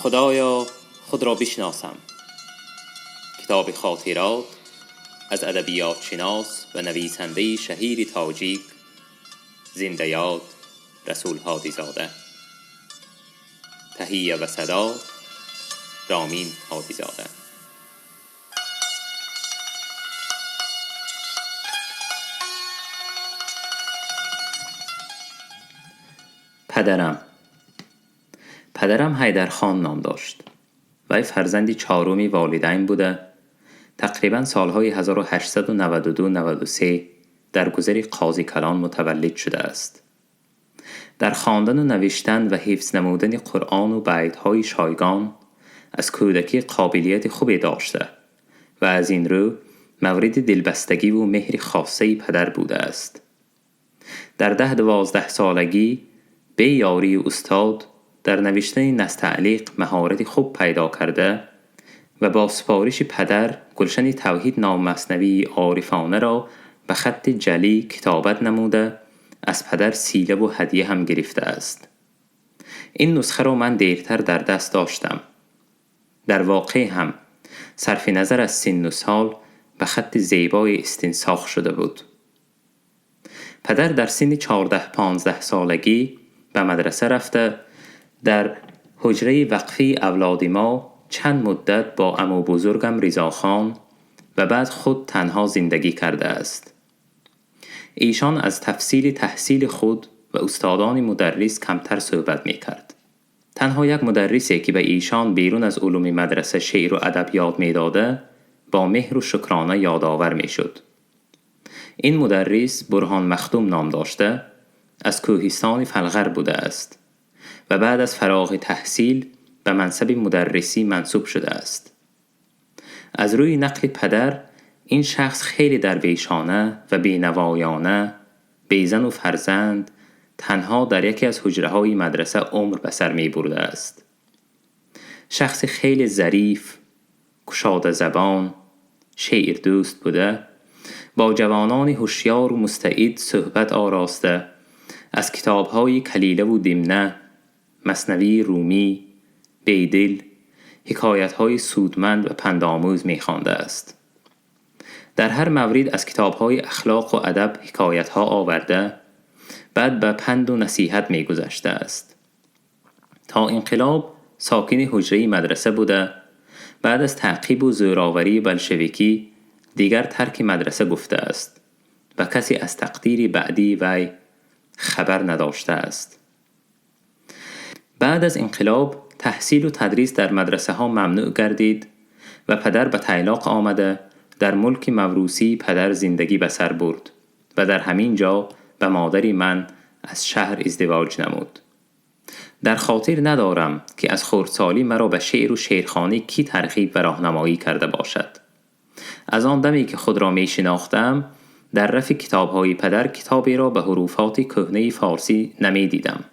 خدایا خود را بشناسم. کتاب خاطرات از ادبیات شناس و نویسنده شهیر تاجیک زنده یاد رسول هادی زاده. تهیه و صدا رامین هادی زاده. پدرم حیدرخان نام داشت. وی فرزندی چهارمی والدین بوده. تقریبا سالهای 1892-93 در گذر قاضی کلان متولد شده است. در خواندن و نوشتن و حفظ نمودن قرآن و بیت‌های شایگان از کودکی قابلیت خوبی داشته و از این رو مورد دلبستگی و مهر خاصه پدر بوده است. در 10-12 سالگی به یاری استاد در نوشتن نستعلیق مهارت خوب پیدا کرده و با سپارش پدر گلشن توحید نام مثنوی عارفانه را به خط جلی کتابت نموده از پدر سیله و هدیه هم گرفته است. این نسخه را من دیرتر در دست داشتم. در واقع هم صرف نظر از سن و سال به خط زیبای استنساخ شده بود. پدر در سن 14-15 سالگی به مدرسه رفته، در حجره وقفی اولاد ما چند مدت با عمو بزرگم رضاخان و بعد خود تنها زندگی کرده است. ایشان از تفصیل تحصیل خود و استادان مدرس کمتر صحبت می کرد. تنها یک مدرسی که به ایشان بیرون از علوم مدرسه شعر و ادب یاد می داده با مهر و شکرانه یادآور می شد. این مدرس برهان مخدوم نام داشته، از کوهستان فلغر بوده است و بعد از فراغ تحصیل به منصب مدرسی منصوب شده است. از روی نقل پدر این شخص خیلی درویشانه و بینوایانه، بیزن و فرزند، تنها در یکی از حجره‌های مدرسه عمر به سر می برده است. شخص خیلی ظریف، گشاده زبان، شعر دوست بوده، با جوانان هوشیار و مستعد صحبت آراسته، از کتاب‌های کلیله و دمنه، مثنوی رومی، بیدل، حکایت‌های سودمند و پندآموز می‌خوانده است. در هر مورد از کتاب‌های اخلاق و ادب حکایت‌ها آورده، بعد به پند و نصیحت می‌گذشته است. تا انقلاب ساکن حجره مدرسه بوده، بعد از تعقیب و زوراوری بلشویکی دیگر ترک مدرسه گفته است و کسی از تقدیر بعدی وی خبر نداشته است. بعد از انقلاب تحصیل و تدریس در مدرسه ها ممنوع گردید و پدر به طلاق آمده در ملک موروثی پدر زندگی به سر برد و در همین جا به مادری من از شهر ازدواج نمود. در خاطر ندارم که از خردسالی مرا به شعر و شعرخوانی کی ترغیب و راهنمایی کرده باشد. از آن دمی که خود را می شناختم در رف کتاب‌های پدر کتابی را به حروفات کهنه فارسی نمی دیدم.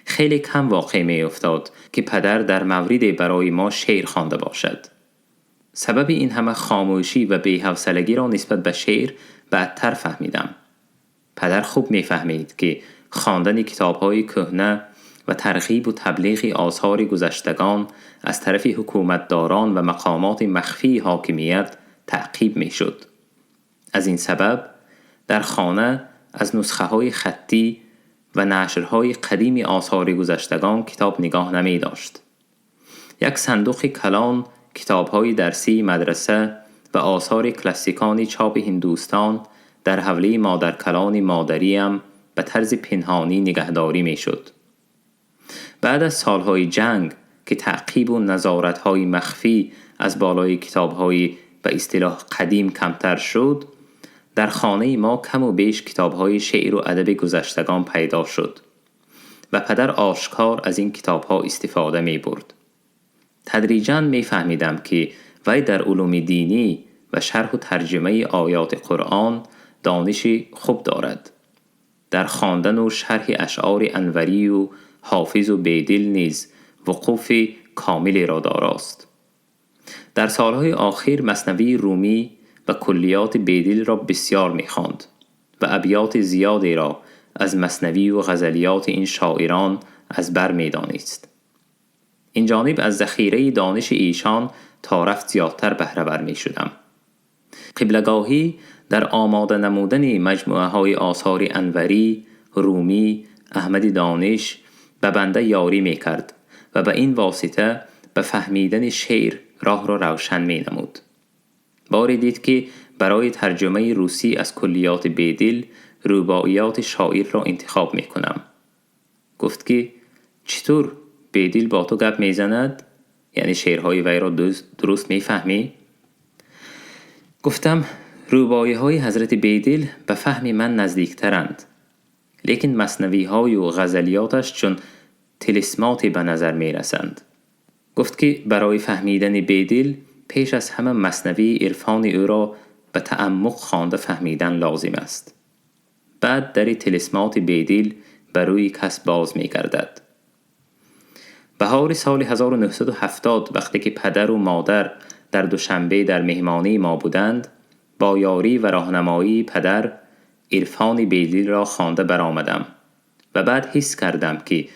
خیلی کم واقع می افتاد که پدر در مورد برای ما شعر خوانده باشد. سبب این همه خاموشی و بی‌حوصلگی را نسبت به شعر بعدتر فهمیدم. پدر خوب می فهمید که خواندن کتاب‌های کهنه و ترغیب و تبلیغ آثار گذشتگان از طرف حکومتداران و مقامات مخفی حاکمیت تعقیب می شد. از این سبب در خانه از نسخه های خطی و نشرهای قدیم آثار گذشتگان کتاب نگاه نمی داشت. یک صندوق کلان کتاب‌های درسی مدرسه و آثار کلاسیکان چاپ هندوستان در حوله مادر کلان مادریم به طرز پنهانی نگهداری می شد. بعد از سالهای جنگ که تعقیب و نظارت‌های مخفی از بالای کتاب‌های به اصطلاح قدیم کمتر شد، در خانه ما کم و بیش کتاب‌های شعر و ادب گذشتگان پیدا شد و پدر آشکار از این کتاب‌ها استفاده می برد. تدریجاً می فهمیدم که وی در علوم دینی و شرح و ترجمه آیات قرآن دانش خوب دارد. در خواندن و شرح اشعار انوری و حافظ و بیدل نیز وقوف کاملی را داراست. در سالهای آخر مثنوی رومی و کلیات بیدل را بسیار می‌خواند و ابیات زیادی را از مثنوی و غزلیات این شاعران از بر می‌دانست. این جانب از ذخیره دانش ایشان تا رفت زیادتر بهره ور می شدم. قبلگاهی در آماده نمودن مجموعه های آثار انوری، رومی، احمد دانش به بنده یاری می کرد و به این واسطه به فهمیدن شعر راه را روشن می نمود. باری دید که برای ترجمه روسی از کلیات بیدل رباعیات شاعر را انتخاب می کنم. گفت که چطور بیدل با تو گپ می زند؟ یعنی شعرهای وی را درست می فهمی؟ گفتم رباعی های حضرت بیدل به فهم من نزدیکترند، لیکن مثنوی های و غزلیاتش چون طلسماتی به نظر می رسند. گفت که برای فهمیدن بیدل پیش از همه مثنوی عرفان او را به تعمق خوانده فهمیدن لازم است. بعد در طلسمات بیدل بر روی کس باز می گردد. بهار سال 1970 وقتی که پدر و مادر در دوشنبه در مهمانی ما بودند، با یاری و راهنمایی پدر عرفان بیدل را خوانده برآمدم و بعد حس کردم که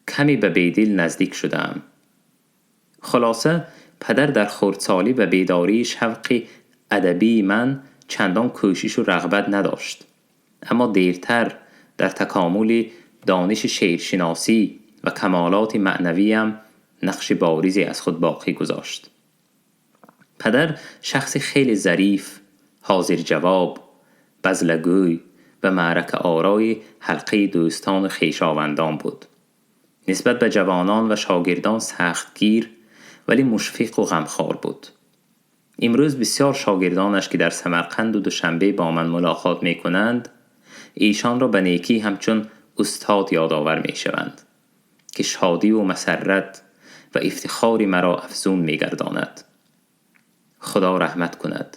کمی به بیدل نزدیک شدم. خلاصه پدر در خردسالی به بیداری شوق ادبی من چندان کوشش و رغبت نداشت، اما دیرتر در تکامل دانش شعرشناسی و کمالات معنویم نقش بارزی از خود باقی گذاشت. پدر شخص خیلی ظریف، حاضر جواب، بذله‌گوی و معرکه آرای حلقه دوستان و خویشاوندان بود. نسبت به جوانان و شاگردان سختگیر ولی مشفق و غمخوار بود. امروز بسیار شاگردانش که در سمرقند و دوشنبه با من ملاقات می کنند، ایشان را به نیکی همچون استاد یادآور می شوند که شادی و مسرت و افتخار مرا افزون می گرداند. خدا رحمت کند.